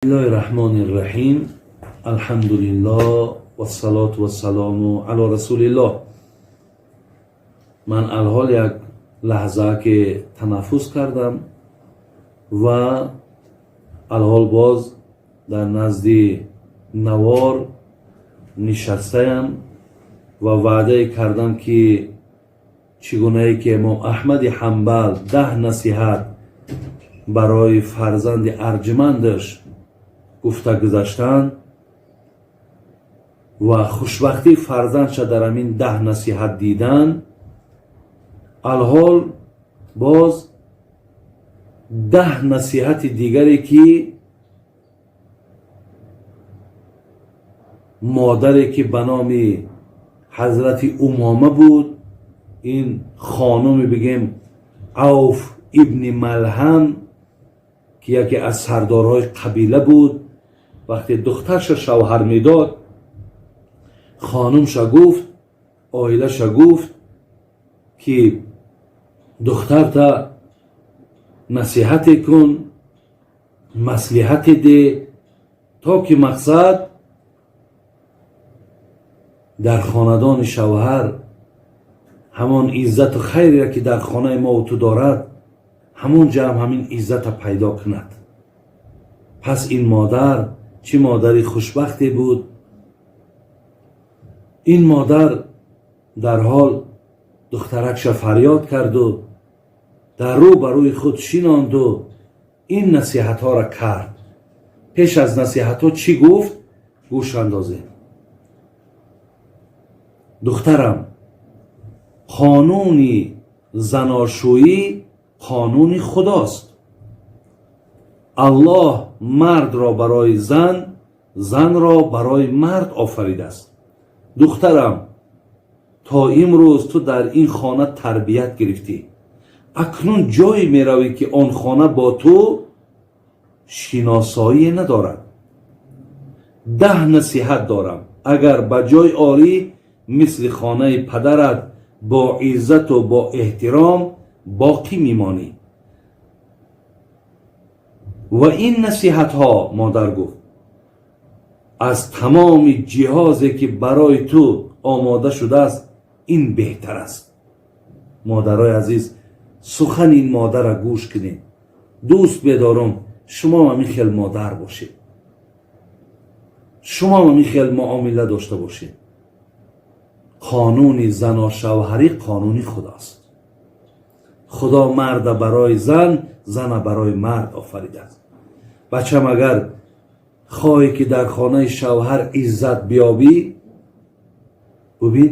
Бисмиллоҳи раҳмони раҳим. Алҳамдулиллоҳ вассалоту вассалому ало расулиллоҳ. Ман алҳол як лаҳза ки танаффус кардам ва алҳол боз дар назди навор нишастаям ва ваъдае кардам, ки чӣ гунае ки имом Аҳмади Ҳанбал 10 насиҳат барои фарзанди арҷмандаш гуфта гузаштанд ва хушбахтии фарзандша дар ҳамин 10 насиҳат дидан, алҳол боз 10 насиҳати дигаре, ки модаре, ки ба номи ҳазрати Умома буд, ин хонуме бигем Авф ибни Малҳам, ки яке аз сардорҳои қабила буд, вақте духтарша шавҳар медод, хонумша гуфт, оилаша гуфт, ки духтарта насиҳате кун, маслиҳате де, то ки мақсад дар хонадони шавҳар ҳамон иззату хайреро, ки дар хонаи мову ту дорад, ҳамон ҷамъ ҳамин иззата пайдо кунад. Пас ин модар чӣ модари хушбахте буд! Ин модар дарҳол духтаракша фарёд карду дар рӯ ба рӯи худ шинонду ин насиҳатҳоро кард. Пеш аз насиҳатҳо чӣ гуфт, гӯш андозем. Духтарам, қонуни заношӯӣ қонуни худост. Аллоҳ мардро барои зан, занро барои мард офаридааст. Духтарам, то имрӯз ту дар ин хона тарбият гирифтӣ, акнун ҷое меравӣ, ки он хона бо ту шиносоие надорад. 10 насиҳат дорам, агар ба ҷой орӣ, мисли хонаи падарат бо иззату бо эҳтиром боқӣ мемонӣ. Ва ин насиҳатҳо, модар гуфт, аз тамоми ҷиҳозе, ки барои ту омода шудааст, ин беҳтар аст. Модарои азиз, сухани ин модарра гӯш кунед. Дӯст бедорум, шумо ҳамин хел модар бошед, шумо ҳамин хел муомила дошта бошед. Қонуни заношавҳарӣ қонуни худост. Худо марда барои зан, зана барои мард офаридааст. Бачам, агар хоҳӣ, ки дар хонаи шавҳар иззат биёбӣ, бубин,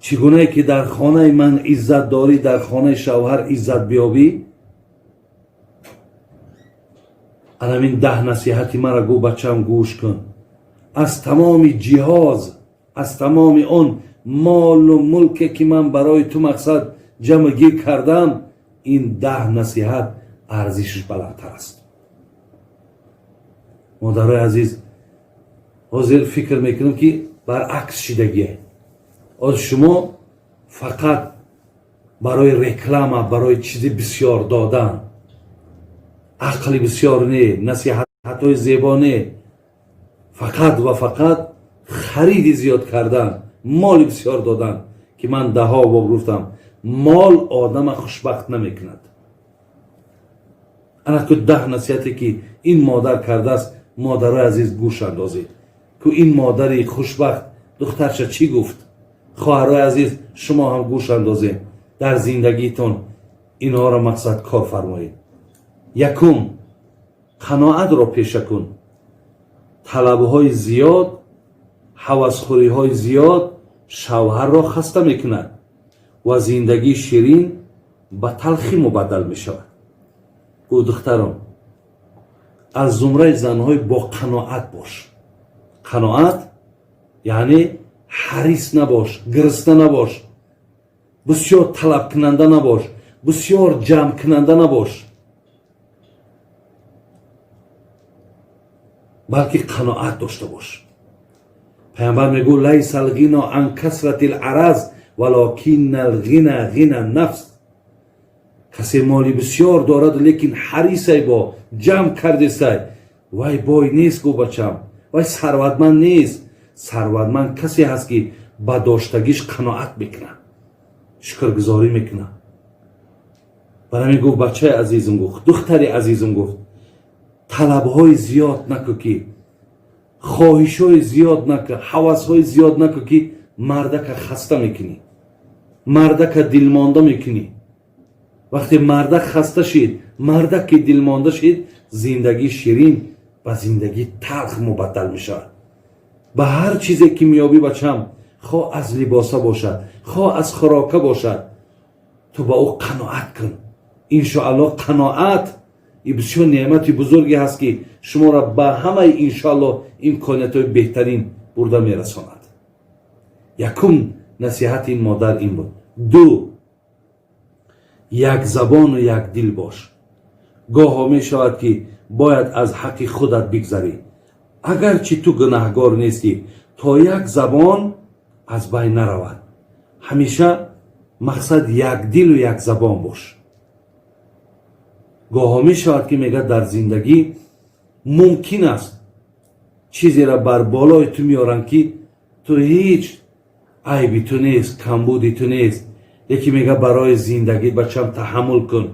чӣ гунае ки дар хонаи ман иззат дорӣ, дар хонаи шавҳар иззат биёбӣ, анамин 10 насиҳати мара гӯ, бачам, гӯш кун. Аз тамоми ҷиҳоз, аз тамоми он молу мулке, ки ман барои ту мақсад ҷамъ гир кардам, ин 10 насиҳат арзишаш баландтар аст. Модарои азиз, ҳозир фикр мекунам, ки баръакс шидагие. Ҳозир шумо фақат барои реклама, барои чизи бисёр додан, ақли бисёр не, насиҳатҳои зебо не, фақат ва фақат хариди зиёд кардан, моли бисёр додан, ки ман даҳо бор гуфтам, мол одама хушбахт намекунад. Ана ку 10 насиҳате, ки ин модар кардааст. Модарои азиз, гӯш андозед, ку ин модари хушбахт духтарша чӣ гуфт. Хоҳарои азиз, шумо ҳам гӯш андозед, дар зиндагитон инҳоро мақсад кор фармоед. Якум, қаноатро пеша кун. Талабҳои зиёд, ҳавасхӯриҳои зиёд шавҳарро хаста мекунад ва зиндагии ширин ба талхӣ мубаддал мешавад. Гӯ, духтарон, аз зумраи занҳои бо қаноат бош. Қаноат яъне ҳарис набош, гирисна набош, бисёр талабкунанда набош, бисёр ҷамъкунанда набош, балки қаноат дошта бош. Пайғамбар мегӯ: лайса алғино ан касрати ларазз валокинна алғина ғина нафс. Касе моли бисёр дорад, лекин ҳарисай, бо ҷамъ кардесай, вай бой нест, гуфт бачам, вай сарватманд нест. Сарватманд касе ҳаст, ки ба доштагиш қаноат мекунад, шукргузорӣ мекунад. Барои ҳамин гуфт: бачаи азизум, гуфт, духтари азизум, гуфт, талабҳои зиёд наку, ки хоҳишҳои зиёд наку, ҳавасҳои зиёд наку, ки мардака хаста мекунӣ, мардака дилмонда мекунӣ. Вақте мардак хаста шид, мардак ки дилмонда шид, зиндагии ширин ба зиндагии талх мубаддал мешавад. Ба ҳар чизе ки меёбӣ, бачам, хоҳ аз либоса бошад, хоҳ аз хӯрока бошад, ту ба ӯ қаноат кун. Иншоаллоҳ, қаноат и бисёр неъмати бузурге ҳаст, ки шуморо ба ҳамаи, иншоаллоҳ, имкониятҳои беҳтарин бурда мерасонад. Якум насиҳати ин модар ин буд. Ду, як забону як дил бош. Гоҳо мешавад, ки бояд аз ҳаққи худат бигзарӣ, агарчи ту гунаҳгор нестӣ, то як забон аз байн наравад. Ҳамеша, мақсад, як дилу як забон бош. Гоҳо мешавад, ки мегӯяд, дар зиндагӣ мумкин аст чизеро бар болои ту меоранд, ки ту ҳеҷ айби ту нест, камбуди ту нест, лекин мега, барои зиндагӣ, бачам, таҳаммул кун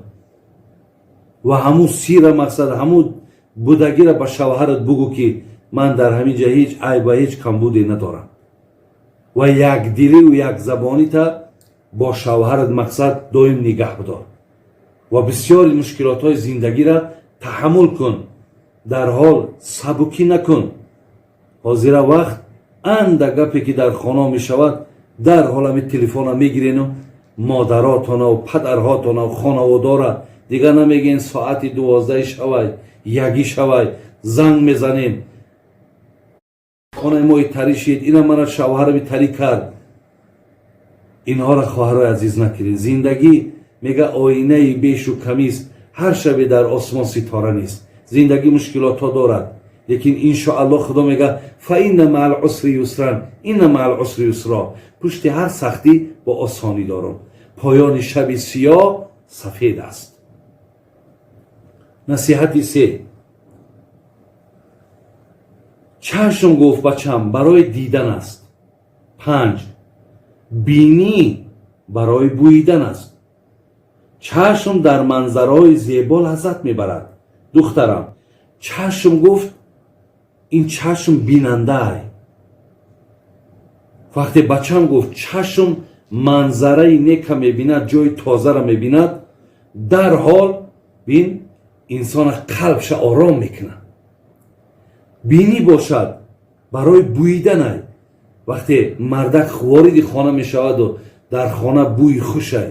ва ҳамун сира, мақсад, ҳамун будагиро ба шавҳарат бугӯ, ки ман дар ҳамин ҷа ҳеҷ айб ва ҳеҷ камбуде надорам, ва якдиливу якзабонита бо шавҳарат, мақсад, доим нигаҳ бидор ва бисёри мушкилотҳои зиндагиро таҳаммул кун, дарҳол сабукӣ накун. Ҳозира вақт анда гапе ки дар хона мешавад, дарҳол ҳами телефона мегирену модаротонаву падарҳотонаву хонаводора дигар намегӯен. Соати 12 шавай, ягӣ шавай, занг мезанем: хонаи мои тарӣ шид, ина мана шавҳарами тарӣ кард. Инҳоро, хоҳарои азиз, накунед. Зиндагӣ, мега, оинаи бешу камист, ҳар шабе дар осмон ситора нест. Зиндагӣ мушкилотҳо дорад, лекин иншоаллоҳ, Худо мега: فإن مع العسر يسرا، إن مع العسر يسرا. Пушти ҳар сахтӣ бо осонӣ дорам, поёни шаби сиёҳ сафед аст. Насиҳати се: чашм, гуфт бачам, барои дидан аст. Панҷ, бинӣ барои бӯидан аст. Чашм дар манзараҳои зебо лаззат мебарад. Духтарам, чашм, гуфт, ин чашм бинандаай. Вақте, бачам, гуфт, чашм манзараи нека мебинад, ҷои тозаро мебинад, дарҳол, бин, инсона қалбша ором мекунад. Бинӣ бошад барои бӯиданай. Вақте мардак вориди хона мешаваду дар хона бӯи хушай,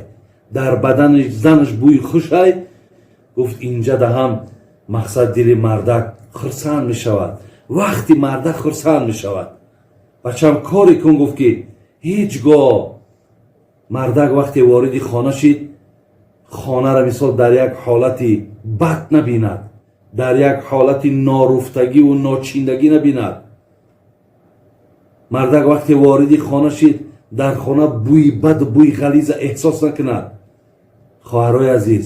дар бадани занаш бӯи хушай, гуфт, инҷа даҳам, мақсад, дили мардак хурсанд мешавад. Вақти мардак хурсанд мешавад, бачам, коре кун, гуфт, ки ҳеҷ гоҳ мардак вақте вориди хона шид, хонаро, мисол, дар як ҳолати бад набинад, дар як ҳолати норуфтагиву ночиндагӣ набинад. Мардак вақте вориди хона шид, дар хона бӯи баду бӯи ғализа эҳсос накунад. Хоҳарои азиз,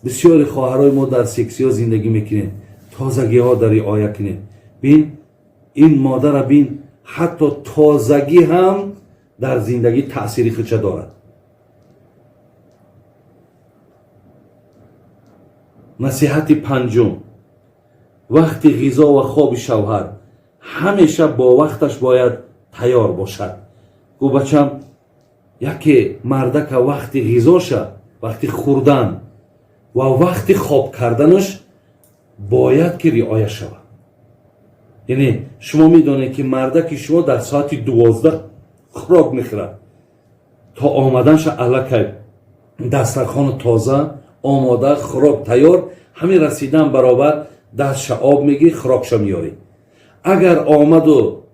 бисёри хоҳарои мо дар сексиҳо зиндагӣ мекунем, тозагиҳо дар риоя кунем. Бин, ин модара бин, ҳатто тозагӣ ҳам дар зиндагӣ таъсири худша дорад. Насиҳати панҷум: вақти ғизо ва хоби шавҳар ҳамеша бо вақташ бояд тайёр бошад. Гӯ, бачам, яке мардака вақти ғизоша, вақти хӯрдан ва вақти хоб карданаш бояд ки риоя шавад. Яъне шумо медонед, ки мардаки шумо дар соати 12 хӯрок мехӯрад, то омаданша аллакай дастархону тоза, омода, хӯрок тайёр. Ҳамин расидан баробар дастша об мегирӣ, хӯрокша меёрӣ. Агар омаду,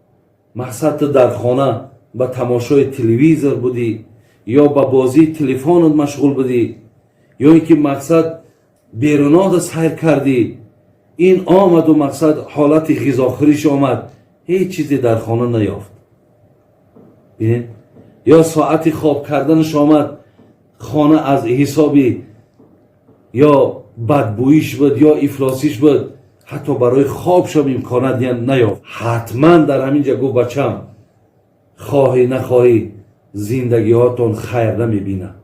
мақсад, ту дар хона ба тамошои телевизор будӣ ё ба бозии телефонат машғул будӣ, ё ин ки, мақсад, берунода сайр кардӣ, ин омаду, мақсад, ҳолати ғизохӯриш омад, ҳеҷ чизе дар хона наёфт. Бинед, ё соати хоб карданаш омад, хона аз ҳисоби Ё бадбӯиш буд, ё ифлосиш буд, ҳатто барои хобшам имконат наёфт. Ҳатман дар ҳамин ҷа гуфт: бачам, хоҳӣ нахоҳӣ, зиндагиҳотон хайр намебинад.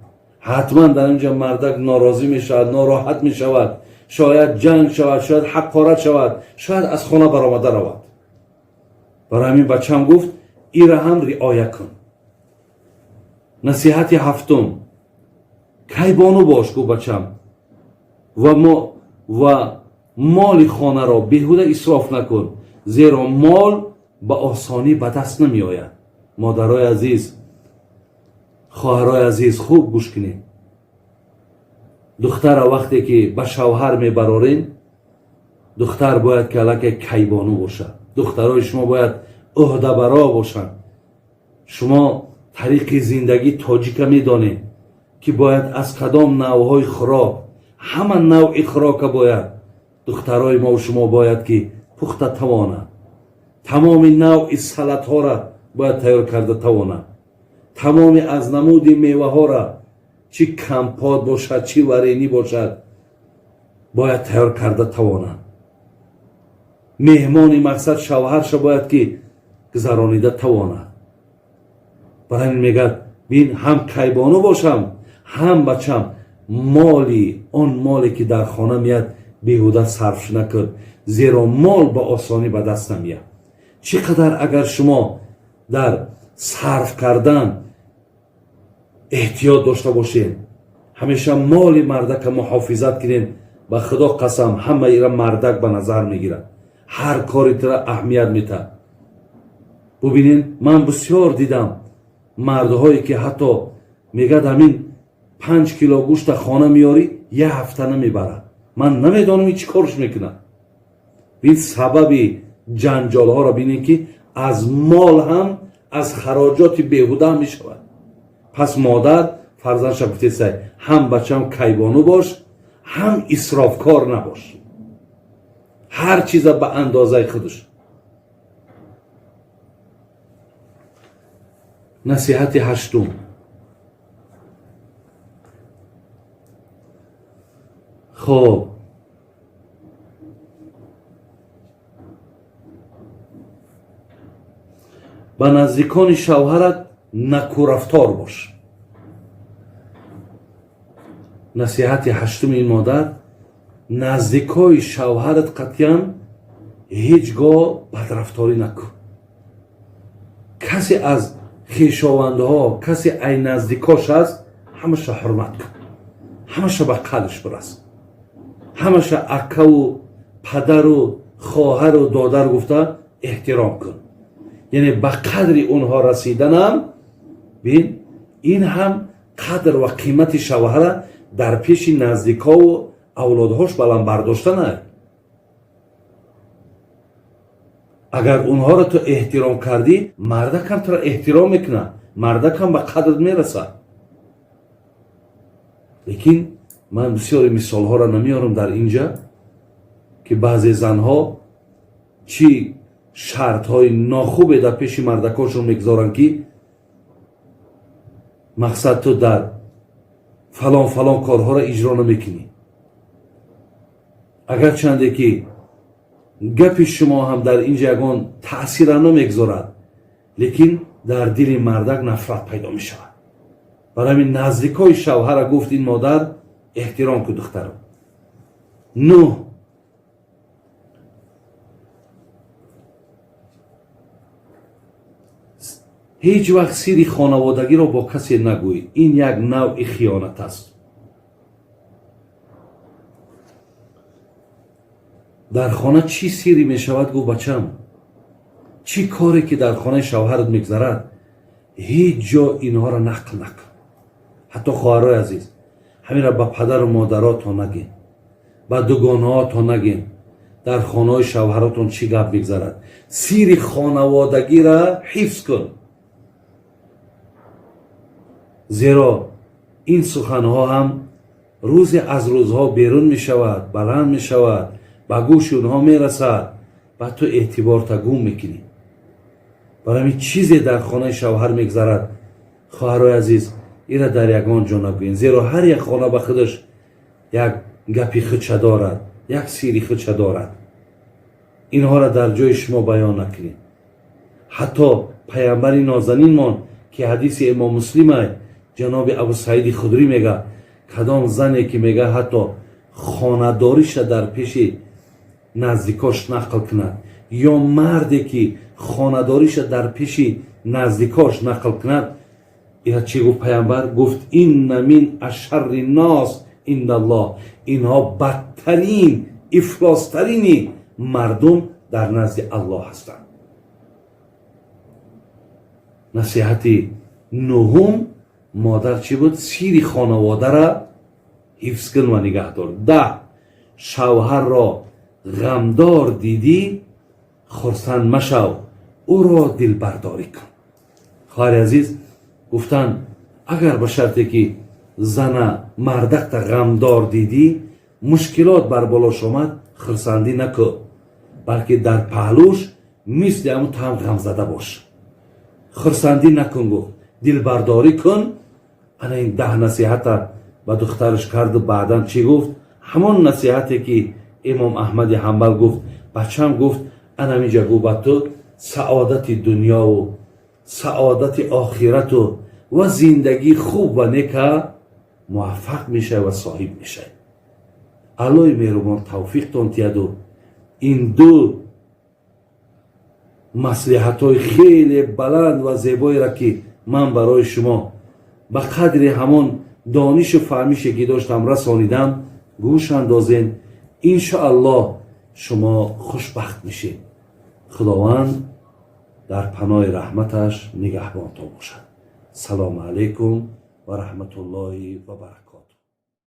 Ҳатман дар ин ҷа мардак норозӣ мешавад, нороҳат мешавад, шояд ҷанг шавад, шояд ҳақорат шавад, шояд аз хона баромада равад. Барои ҳамин бачам гуфт, ира ҳам риоя кун. Насиҳати ҳафтум: кайбону бош, гуфт бачам, ва моли хонаро беҳуда исроф накун, зеро мол ба осонӣ ба даст намеояд. Модарои азиз, хоҳарои азиз, хуб гӯш кунед. Духтара вақте ки ба шавҳар мебарорен, духтар бояд ки аллакай кайбону бошад. Духтарои шумо бояд ӯҳдабаро бошанд. Шумо тариқи зиндагӣ тоҷика медонед, ки бояд аз кадом навъҳои хӯрок, ҳама навъи хӯрока бояд духтарои мову шумо бояд ки пухта тавонад, тамоми навъи салатҳоро бояд тайёр карда тавонад, тамоми аз намуди меваҳоро, чӣ компот бошад, чӣ варенье бошад, бояд тайёр карда тавонад. Меҳмони мақсад шавҳарша бояд ки гузаронида тавонад. Барои ҳамин мегӯяд: бин, ҳам кайбону бошам, ҳам бачам, моли он моле ки дар хона меяд, беҳуда сарф накун, зеро мол ба осонӣ ба даст намеяд. Чӣ қадар агар шумо дар сарф кардан эҳтиёт дошта бошед, ҳамеша моли мардака муҳофизат кунед, ба Худо қасам, ҳама ира мардак ба назар мегирад, ҳар кори тира аҳамият метаҳад. Бубинед, ман бисёр дидам мардҳое ки ҳатто мегӯяд: ҳамин 5 кило гӯшта хона меёрӣ, як ҳафта намебарад, ман намедонам ин чӣ корш мекунад. Бин, сабаби ҷанҷолҳоро бинед, ки аз мол ҳам, аз хароҷоти беҳуда ҳам мешавад. Пас модар фарзандша гуфтесай: ҳам бачам, кайбону бош, ҳам исрофкор набош, ҳар чиза ба андозаи худаш. Насиҳати ҳаштум: хоб, ба наздикони шавҳарат накӯрафтор бош. Насиҳати ҳаштуми ин модар: наздикои шавҳарат қатъиян ҳеҷ гоҳ бадрафторӣ накун. Касе аз хешовандаҳо, касе ай наздикош аст, ҳамаша ҳурмат кун, ҳамаша ба қадрш бирас, ҳамаша акаву падару хоҳару додар гуфта эҳтиром кун. Яъне ба қадри онҳо расиданам, бин, ин ҳам қадр ва қимати шавҳара дар пеши наздикову авлодҳош баланд бардоштана. Агар онҳоро ту эҳтиром кардӣ, мардакам туро эҳтиром мекунад, мардакам ба қадрат мерасад. Лекин ман бисёри мисолҳоро намеорам дар инҷа, ки баъзе занҳо чӣ шартҳои нохубе дар пеши мардакошон мегузоранд, ки мақсад ту дар фалон фалон корҳоро иҷро намекунӣ. Агарчанде ки гапи шумо ҳам дар инҷа ягон таъсира намегузорад, лекин дар дили мардак нафрат пайдо мешавад. Барои ҳамин наздикои шавҳара, гуфт ин модар, эҳтиром кун, духтарам. Нӯҳ: ҳеҷ вақт сири хонаводагиро бо касе нагӯй, ин як навъи хиёнат аст. Дар хона чӣ сире мешавад, гуфт бачам, чӣ коре ки дар хонаи шавҳарат мегузарад, ҳеҷ ҷо инҳоро нақл накун. Ҳатто, хоҳарои азиз, ҳаминро ба падару модаротон нагин, ба дугонаҳотон нагин, дар хонаҳои шавҳаротон чӣ гап мегузарад. Сири хонаводагиро ҳифз кун, зеро ин суханҳо ҳам рӯзе аз рӯзҳо берун мешавад, баланд мешавад, ба гӯши онҳо мерасад ва ту эътиборта гум мекунӣ. Барои ҳамин чизе дар хонаи шавҳар мегузарад, хоҳарои азиз, ира дар ягон ҷо нагӯен, зеро ҳар як хона ба худаш як Гапи худша дорад, як сири худша дорад. Инҳоро дар ҷои шумо баён накунед. Ҳатто паямбари нозанинмон, ки ҳадиси имом Муслимай, ҷаноби Абу Саиди Худрӣ мега, кадом зане ки, мега, ҳатто хонадориша дар пеши наздикош нақл кунад ё марде ки хонадориша дар пеши наздикош нақл кунад, ина чӣ гуфт паямбар? Гуфт: إن من أشر الناس عند الله. Инҳо бадтарин, ифлостарини мардум дар назди Аллоҳ ҳастанд. Насиҳати нуҳум модар чӣ буд? Сири хонаводара ҳифз кун ва нигаҳдор. 10, шавҳарро ғамдор дидӣ, хурсанд машав, ӯро дилбардорӣ кун. Хоҳари азиз, гуфтанд, агар ба шарте ки зана мардакта ғамдор дидӣ, мушкилот бар болош омад, хурсандӣ накӯ, балки дар паҳлӯш мисли ҳамун ту ҳам ғамзада бош, хурсандӣ накун, гуфт, дилбардорӣ кун. Ана ин 10 насиҳата ба духтараш карду баъдан чӣ гуфт? Ҳамон насиҳате ки имом Аҳмади Ҳамбал гуфт: «Бачам», гуфт, «анамиҷа», гуфт, «ба ту саодати дунёву саодати охирату ва зиндагии хуб ва нека муваффақ мешавӣ ва соҳиб мешавӣ. Аллоҳи меҳрубон тавфиқтон тиҳаду ин ду маслиҳатҳои хеле баланд ва зебоеро, ки ман барои шумо ба қадри ҳамон донишу фаҳмише ки доштам расонидам, гӯш андозен. Иншоаллоҳ, шумо хушбахт мешед. Худованд дар паноҳи раҳматаш нигаҳбонтон бошад. Салому алайкум ва раҳматуллоҳи ва баракатуҳ.